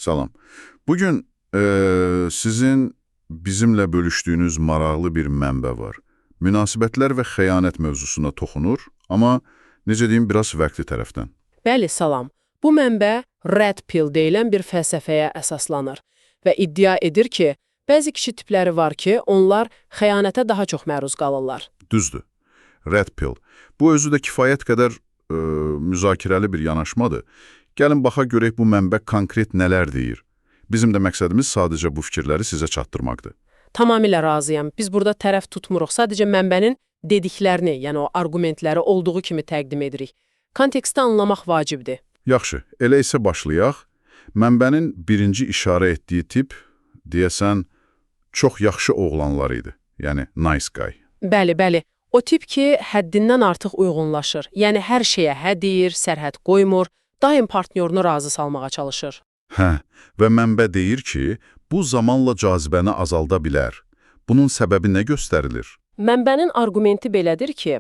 Salam. Bugün sizin bizimlə bölüşdüyünüz maraqlı bir mənbə var. Münasibətlər və xəyanət mövzusuna toxunur, amma necə deyim, biraz fərqli tərəfdən. Bəli, salam. Bu mənbə Red Pill deyilən bir fəlsəfəyə əsaslanır və iddia edir ki, bəzi kişi tipləri var ki, onlar xəyanətə daha çox məruz qalırlar. Düzdür. Red Pill. Bu özü də kifayət qədər müzakirəli bir yanaşmadır. Gəlin baxa görək bu mənbə konkret nələr deyir. Bizim də məqsədimiz sadəcə bu fikirləri sizə çatdırmaqdır. Tamamilə razıyam. Biz burada tərəf tutmuruq. Sadəcə mənbənin dediklərini, yəni o arqumentləri olduğu kimi təqdim edirik. Konteksti anlamaq vacibdir. Yaxşı, elə isə başlayaq. Mənbənin birinci işarə etdiyi tip, deyəsən, çox yaxşı oğlanlar idi. Yəni, nice guy. Bəli, bəli. O tip ki, həddindən artıq uyğunlaşır. Yəni hər şeyə hə deyir, sərhəd qoymur, daim partnyorunu razı salmağa çalışır. Hə, və mənbə deyir ki, bu zamanla cazibəni azalda bilər. Bunun səbəbi nə göstərilir? Mənbənin arqumenti belədir ki,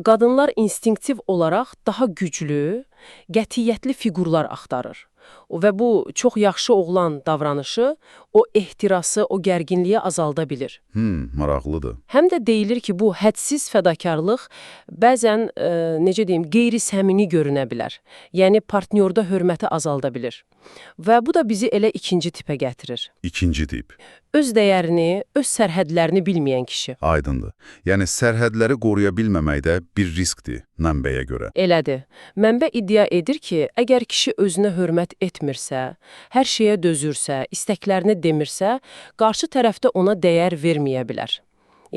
qadınlar instinktiv olaraq daha güclü, qətiyyətli fiqurlar axtarır. Və bu çox yaxşı oğlan davranışı o ehtirası, o gərginliyi azalda bilir. Maraqlıdır. Həm də deyilir ki, bu hədsiz fədakarlıq bəzən, necə deyim, qeyri-səmimi görünə bilər. Yəni partnyorda hörməti azalda bilir. Və bu da bizi elə ikinci tipə gətirir. İkinci tip. Öz dəyərini, öz sərhədlərini bilməyən kişi. Aydındır. Yəni sərhədləri qoruya bilməmək də bir riskdir mənbəyə görə. Elədir. Mənbə iddia edir ki, əgər kişi özünə hörmət etmirsə, hər şeyə dözürsə, istəklərini demirsə, qarşı tərəfdə ona dəyər verməyə bilər.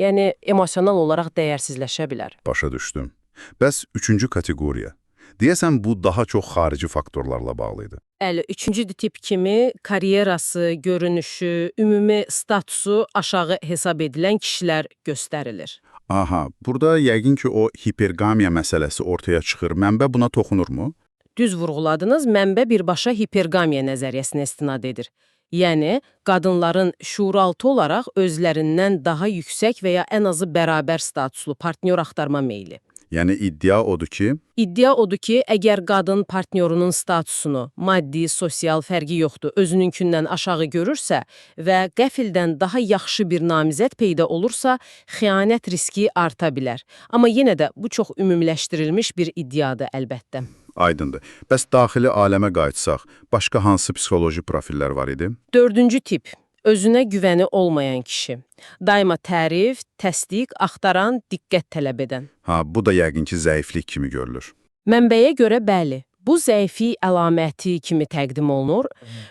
Yəni emosional olaraq dəyərsizləşə bilər. Başa düşdüm. Bəs üçüncü kateqoriya. Deyəsən bu daha çox xarici faktorlarla bağlıydı. Bəli, üçüncü tip kimi karyerası, görünüşü, ümumi statusu aşağı hesab edilən kişilər göstərilir. Aha, burada yəqin ki o hipergamiya məsələsi ortaya çıxır. Mənbə buna toxunurmu? Düz vurğuladınız, mənbə birbaşa hipergamiya nəzəriyyəsinə istinad edir. Yəni, qadınların şuuraltı olaraq özlərindən daha yüksək və ya ən azı bərabər statuslu partnyor axtarma meyli. Yəni iddia odur ki, İddia odur ki, əgər qadın partnyorunun statusunu, maddi, sosial fərqi yoxdur, özününkindən aşağı görürsə və qəfildən daha yaxşı bir namizəd peyda olursa, xəyanət riski arta bilər. Amma yenə də bu çox ümumiləşdirilmiş bir iddiadır əlbəttə. Aydındır. Bəs daxili aləmə qayıtsaq, başqa hansı psixoloji profillər var idi? Dördüncü tip, özünə güvəni olmayan kişi. Daima tərif, təsdiq, axtaran, diqqət tələb edən. Ha, bu da yəqin ki zəiflik kimi görülür. Mənbəyə görə bəli, bu zəiflik əlaməti kimi təqdim olunur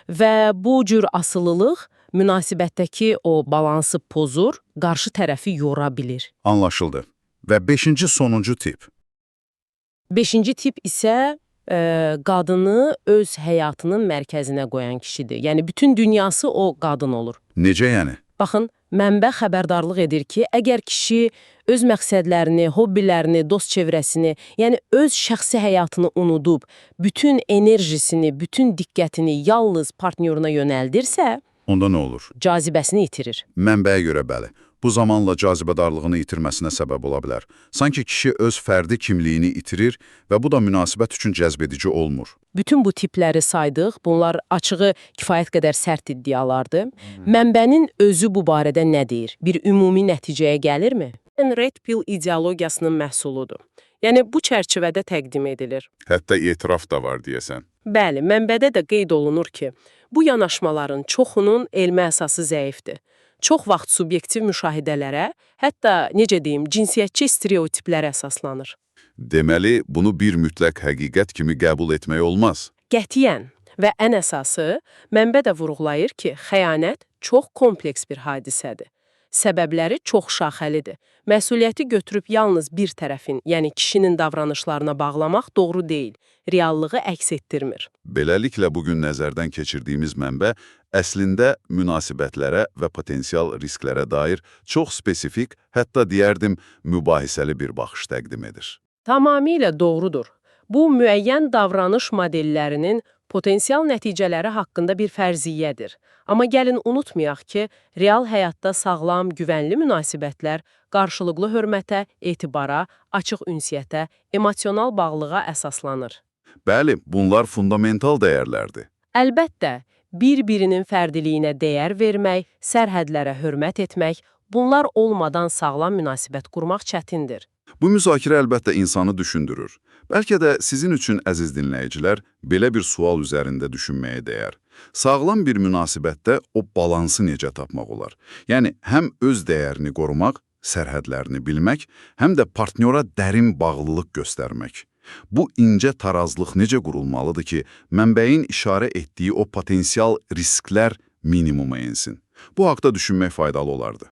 və bu cür asılılıq münasibətdəki o balansı pozur, qarşı tərəfi yora bilir. Anlaşıldı. Və beşinci sonuncu tip. Beşinci tip isə qadını öz həyatının mərkəzinə qoyan kişidir. Yəni bütün dünyası o qadın olur. Necə yəni? Baxın, mənbə xəbərdarlıq edir ki, əgər kişi öz məqsədlərini, hobbilərini, dost çevrəsini, yəni öz şəxsi həyatını unudub, bütün enerjisini, bütün diqqətini yalnız partnyoruna yönəldirsə, Onda nə olur? cazibəsini itirir. Mənbəyə görə bəli. Bu zamanla cazibədarlığını itirməsinə səbəb ola bilər. Sanki kişi öz fərdi kimliyini itirir və bu da münasibət üçün cəzbedici olmur. Bütün bu tipləri saydıq, bunlar açığı kifayət qədər sərt iddialardır. Mənbənin özü bu barədə nə deyir? Bir ümumi nəticəyə gəlirmi? Red Pill ideologiyasının məhsuludur. Yəni bu çərçivədə təqdim edilir. Hətta etiraf da var deyəsən. Bəli, mənbədə də qeyd olunur ki, bu yanaşmaların çoxunun elmi əsası zəifdir. Çox vaxt subyektiv müşahidələrə, hətta necə deyim, cinsiyyətçi stereotiplərə əsaslanır. Deməli, bunu bir mütləq həqiqət kimi qəbul etmək olmaz. Qətiyyən və ən əsası, mənbə də vurğulayır ki, xəyanət çox kompleks bir hadisədir. Səbəbləri çox şaxəlidir. Məsuliyyəti götürüb yalnız bir tərəfin, yəni kişinin davranışlarına bağlamaq doğru deyil, reallığı əks etdirmir. Beləliklə, bugün nəzərdən keçirdiyimiz mənbə əslində münasibətlərə və potensial risklərə dair çox spesifik, hətta deyərdim, mübahisəli bir baxış təqdim edir. Tamamilə doğrudur. Bu, müəyyən davranış modellərinin potensial nəticələri haqqında bir fərziyyədir. Amma gəlin unutmayaq ki, real həyatda sağlam, güvənli münasibətlər qarşılıqlı hörmətə, etibara, açıq ünsiyyətə, emosional bağlığa əsaslanır. Bəli, bunlar fundamental dəyərlərdir. Əlbəttə, bir-birinin fərdiliyinə dəyər vermək, sərhədlərə hörmət etmək, bunlar olmadan sağlam münasibət qurmaq çətindir. Bu müzakirə əlbəttə insanı düşündürür. Bəlkə də sizin üçün əziz dinləyicilər belə bir sual üzərində düşünməyə dəyər. Sağlam bir münasibətdə o balansı necə tapmaq olar? Yəni həm öz dəyərini qorumaq, sərhədlərini bilmək, həm də partnyora dərin bağlılıq göstərmək. Bu incə tarazlıq necə qurulmalıdır ki, mənbəyin işarə etdiyi o potensial risklər minimuma ensin? Bu haqda düşünmək faydalı olardı.